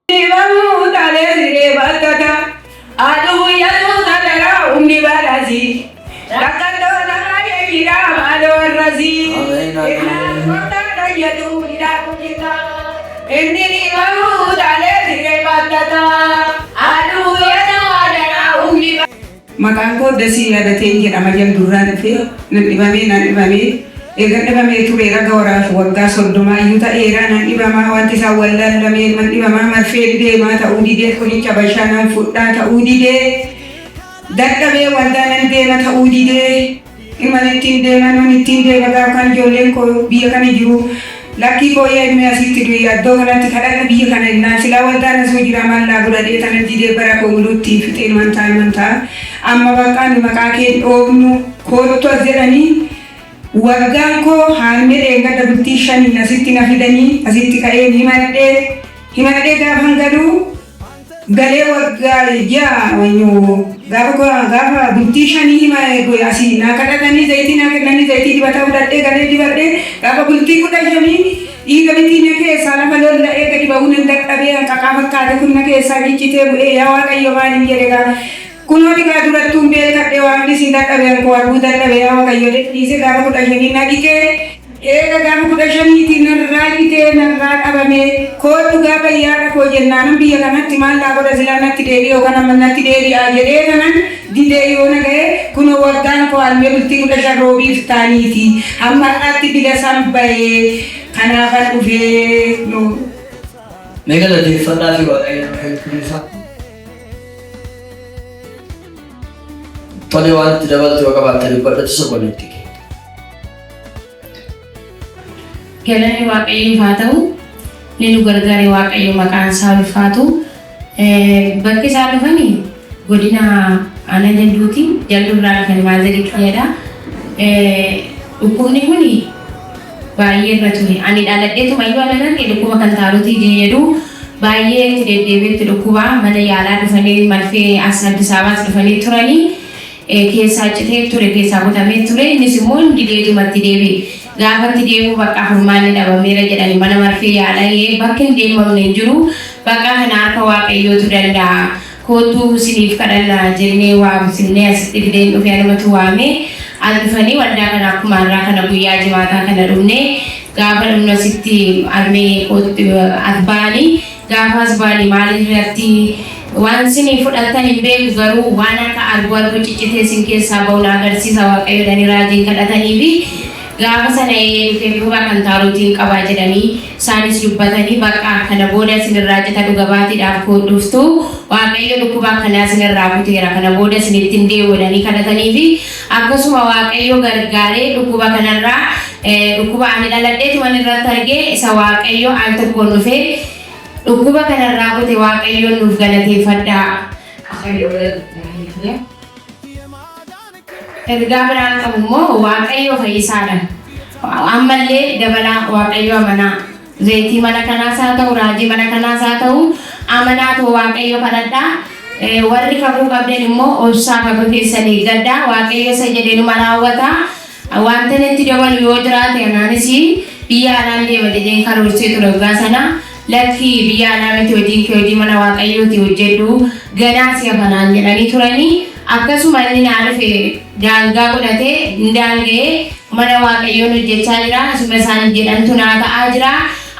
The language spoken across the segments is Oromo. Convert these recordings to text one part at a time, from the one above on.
Dhibamuu taalee siree baattata. Aduu yesuus adaraa humni badhaasi. Rakkattoota baay'ee jira maaloo har'asi. Innaan gooftaan hojjetu hidhaa jira. Inni dhibamuu taalee siree baattata. Aduu yesuus adaraa humni Maqaan koo Dasii Yaadateen jedhama. Jaldurraan dhufe. Nan dhibamee, nan dhibamee. Ergan dhibamee tureera gawaraaf waggaa 30 iyyuu ta'eera. Nan dhibamaa, wanti isaan wallaallamee nan dhibamaa, marfeen deemaa ta'uu didee, qoricha bashaa nan fudhaa ta'uu didee, dadhabee waldaa nan deema ta'uu didee. Iman ittiin deema, nun ittiin deema gaafa kan ijoolleen koo biyya kana jiru lakkii koo yaa ilmi asitti du'i addoo kanatti kadhadhu biyya kana innaan silaa waldaan asuu jira maal naa godha dheetanan didee bara koo muluu ittiin fixee numan ta'a numan ta'a amma baqqaa nu maqaa kee hin dhoofnu koottu as jedhanii waggaan koo haalmee dheengadda bultii shaniin asitti na fidanii asitti ka'een himadhee himadhee gaafan galuu galee waggaa ji'a gaafa gaafa bultii shanii hima asii naa kadhatanii zayitii naa kennanii zayitii dibataa fudhadhee galee dibadhee gaafa bultii 15 dhiiga bitii na keessaa lafa lolla'ee gadi ba'uu nan dadhabee hanqaqaa fakkaate kun na keessaa ciccitee bu'ee yaa Waaqayyo maaliin jedhe gaa kunoo dhigaa durattuun beekadhe waaqni isin dadhabe ankoo arguu dadhabe yaa Waaqayyo dhiise gaafa 15 na dhiqee Eega gaafa 15ti narraa citee narraa dhabame koodhu gaafa yaadha koo jennaanan biyya kanatti maal naa godha silaa natti deebi'e yookaan amma natti deebi'aa jedhee kanan didee yoona ga'e kunoo waggaan koo almee bultii 15 roobii iftaaniiti hamma har'aatti bilasan ba'ee kanaafan dhufee nu. Mee galateeffadhaa fi Waaqayyo nama hedduu isaa. Tole waan itti dabaltu yoo qabaatte dubbadhatu obboleettii kee. Galanni Waaqayyoof haa ta'u. Ni nu gargaare Waaqayyo, maqaan isaa ulfaatu. Bakki isaan dhufani godina aanaa Jalduuti. Jalduu irraa dhufani maazarii kiyyaadha. Dhukkubni kun baay'ee irra ture. Ani dhaladheetuma iyyuu anan arge dhukkuba kan taarotii jedhu baay'ee itti deddeebi'etti dhukkuba mana yaalaa dhufanii marfee as Addis Ababaas dhufanii turanii. Keessaa citee ture, keessaa kutamee ture. Innis immoo dideetumatti deebi'e. Gaafa itti deebi'u bakka furmaanni dhabameera jedhani mana marfee yaalaa bakki hin deemamne hin jiru. Bakka kana harka Waaqayyootu danda'a. Kootuu isiniif kadhanna jennee waamsifnee asitti fideen dhufe, anumatu waame. As dhufanii waldaa kana akkuma har'aa kana guyyaa jimaataa kana dhufne. Gaafa dhufnu asitti armee kootti as ba'anii, gaafa as ba'anii maal irratti waan isin fudhattan hin beeku, garuu waan akka arguu arguu ciccitee isin keessaa ba'u na agarsiisa Waaqayyo jedhanii raajiin kadhatanii fi gaafa sana dhufee dhukkuba kan taarotiin qabaa jedhanii isaanis dubbatanii, bakka kana booda isinirraa cita dhuga baatiidhaaf koo dhuftu, Waaqayyo dhukkuba akkanaa isinirraa kuteera, kana booda isinitti hin deebi'u jedhanii kadhatanii fi akkasuma Waaqayyo gargaaree dhukkuba kanarraa, dhukkuba ani dhaladheetuman irratti argee isa Waaqayyo al tokkoon dhufee dhukkuba kanarraa kute. Waaqayyoon nuuf galateeffadhaa. Ergaa biraan qabu immoo Waaqayyo fayyisaadha. Ammallee dabalaa Waaqayyo amanaa. Zayitii mana kanaas haa ta'u, raajii mana kanaas haa ta'u, amanaa ta'u Waaqayyo kadhadhaa. Warri kakuu qabdan immoo obsaa kakuu keessan eeggadhaa. Waaqayyo isa jedhee numa raawwata. Wanta itti dabalu yoo jiraate, anaanis biyya alaan deema jedheen karoorsee ture waggaa sana. Lakki, biyya alaa miti, hojiin kee hojii mana Waaqayyooti hojjedhu, ganaa si hafanaan jedhanii turanii. Akkasuma inni naa dhufe daangaa godhatee hin daanga'ee mana Waaqayyoon hojjechaa jira. Isuma isaan jedhantu naa ta'aa jira.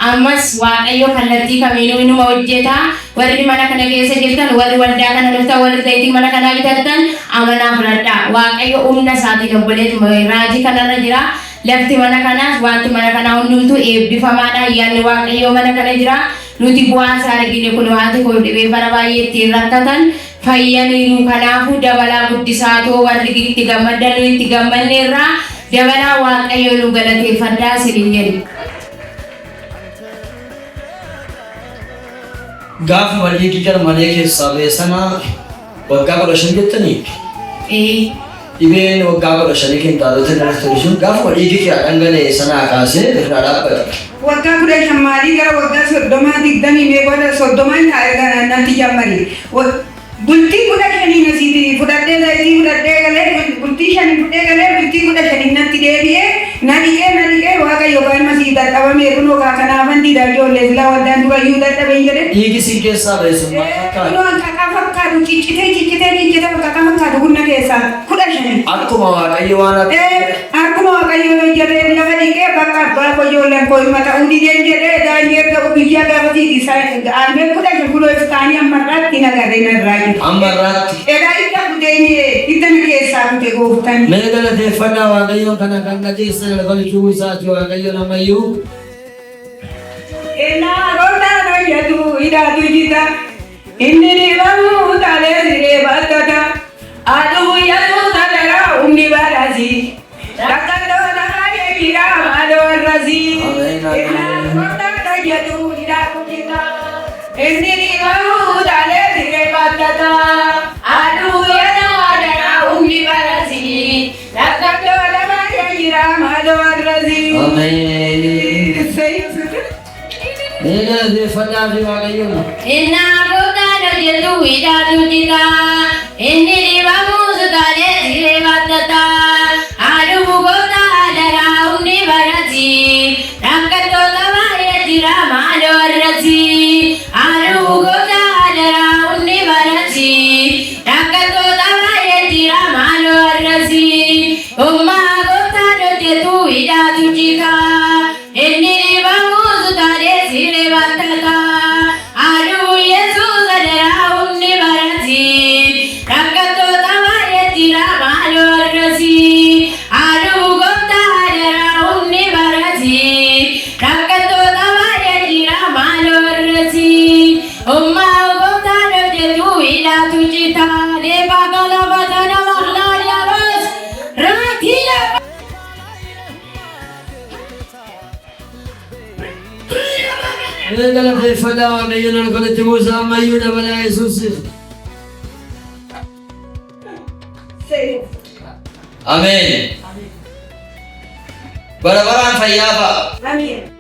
Ammas Waaqayyo kallattii kamiinuu inuma hojjeta. Warri mana kana keessa jirtan, warri waldaa kana dhuftan, warri zayitii mana kanaa bitattan, amanaa fudhadhaa. Waaqayyo humna isaatiin obboleetuma raajii kanarra jira. Lafti mana kanaas, wanti mana kanaa hundumtuu eebbifamaadha. Ayyaanni Waaqayyoo mana kana jira. Nuti bu'aa isaa argine. Kun haati koo dhibee bara baay'ee ittiin rakkatan fayyaniiru. Kanaafuu dabalaa guddisaatoo warri itti gammaddan, nu itti gammanneerraa, dabalaa Waaqayyo nu galateeffadhaa isiniin jedhu. Gaafuma dhiigni gar malee keessaa ba'e sana waggaa 15 jettanii? Ee. Dhibeen waggaa 15 kintaarota irra ture sun gaafuma dhiigi kee dhangala'e sanaa kaasee irraa dhaabbate. Waggaa 15 maalii, gara waggaa 30, 20 mee booda 30 taa'e gara natti jammari. Bultii 15 asiiti fudhadhee zayitii fudhadhee galee, bultii shanii fudhee galee, bultii 15 natti deebi'ee. Na dhiqee, na dhiqee, Waaqayyo kaan masii dadhabame kunoo kaa kanaafan dida ijoollee silaa waldaan durayyuu dadhabeen jedhe. Dhiigi sin keessaa ba'e sun maal fakkaata? Kunoo hanqaqaa fakkaatu ciccitee ciccitee ciccitee hanqaqaa fakkaatu humna keessaa 15. Akkuma Waaqayyo waan akka Akkuma Waaqayyo jedhee lafa dhiqee bakka abbaa koo ijoolleen koo ilma ta'uu dideen jedhee daanyee ga'u guyyaa gaafatiiti aalmee 15 kunoo iftaanii amma irraatti nagarree narraa jiru. Amma irraatti. Egaa idda kutee idda na keessaa kute gooftaan. Mee galateeffadhaa Waaqayyoon kana kan qajeelsan lafalichuu isaati Waaqayyoon ammayyuu. Innaa gooftaan hojjetu hidhaatu jita. Inni dhibamu utaalee siree baattata. Aduu Yesuus adaraa humni badhaasi. Rakkattoota baay'ee jira maaloo har'asi. Ameen, ameen. Innaa gooftaan hojjetu hidhaatu jita. Inni dhibamu utaalee siree baattata. Aduu Yesuus adaraa humni badhaasi. Rakkattoota baay'ee jira maaloo har'asi. Ameen. Mee galateeffadhaa fi Waaqayyoon. Innaa gooftaan hojjetu hidhaatu jita. Inni dhibamu sutaalee siree baattata. Aduu gooftaa adaraa humni barati. Rakkattoota baay'ee jira maaloo har'asi. Aduu gooftaa adaraa humni barati. Rakkattoota baay'ee jira maaloo har'asi. Humna gooftaan hojjetu hidhaatu jita. Inni dhibamu sutaalee siree baattata. Aduu Yesuus adaraa humni barati. Rakkattoota baay'ee jira maaloo har'asi. Aduu gooftaa adaraa humni barati. Rakkattoota baay'ee jira maaloo har'asi. Humna gooftaan hojjetu hidhaatu jita. Leefa galabata nama laaliyaabas. Raatii lafa. Mee galateeffadhaa Waaqayyoon lafalitti buusa ammayyuu dabalaa Yesuusiif. Ameen. Bara baraan fayyaa fa'a. Ameen.